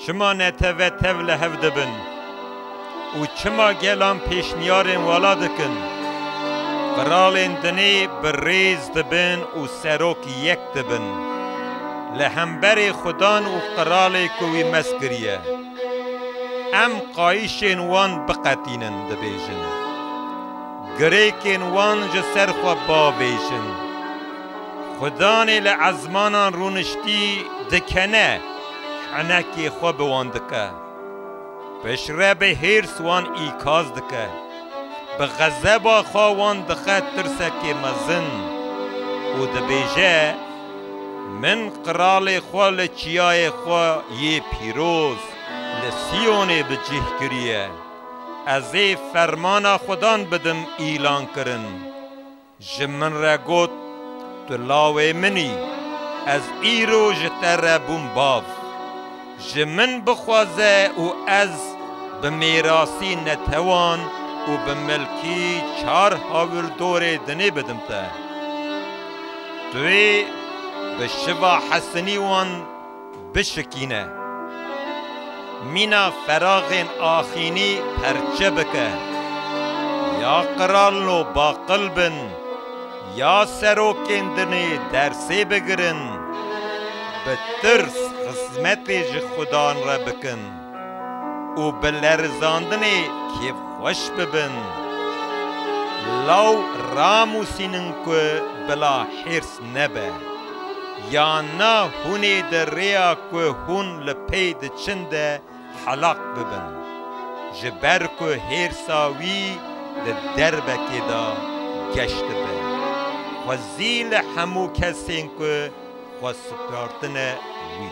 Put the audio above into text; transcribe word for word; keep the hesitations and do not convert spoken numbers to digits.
Çima netewtev li hev dibin û çima gelan pêşniyarên wela dikin? Qiralên dinê bi rêz dibin û serok yek dibin. Li hemberê Xudan û qiralê ku wî mezin kiriye. Em qayîşên wan biqetînin, dibêjin. Girêkên wan ji ser xwe bavêjin. Xudanê li ezmanan rûniştî dikene, henekê xwe bi wan dike. Piştre bi hêrs wan îkaz dike. Bi xezeba xwe wan dixe tirsekê mezin û dibêje, Min qiralê xwe li çiyayê xwe yê pîroz li Siyonê bi cih kiriye. Ez ê fermana Xudan bidim îlan kirin. Ji min re got, Tu lawê min î, ez îro ji te re bûm bav. Ji min bixwaze û ez bi mêrasî netewan û bi milkî çar hawildorê dinê bidim te. Tu ê bi şiva hesinî wan bişikîne. Mîna feraxên axînî perçe bike. Ya qiralno baqil bin, ya serokên dinê dersê bigirin, bi tirs xizmetê ji Xudan re bikin û bi lerizandinê kêfxweş bibin. Law ramûsînin ku bila hêrs nebe. Ya na hûn ê di rêya ku hûn li pey diçin de helak bibin. Ji ber ku hêrsa wî di derbekê de geş dibe. Xwezî li hemû kesên ku xwe spartine wî.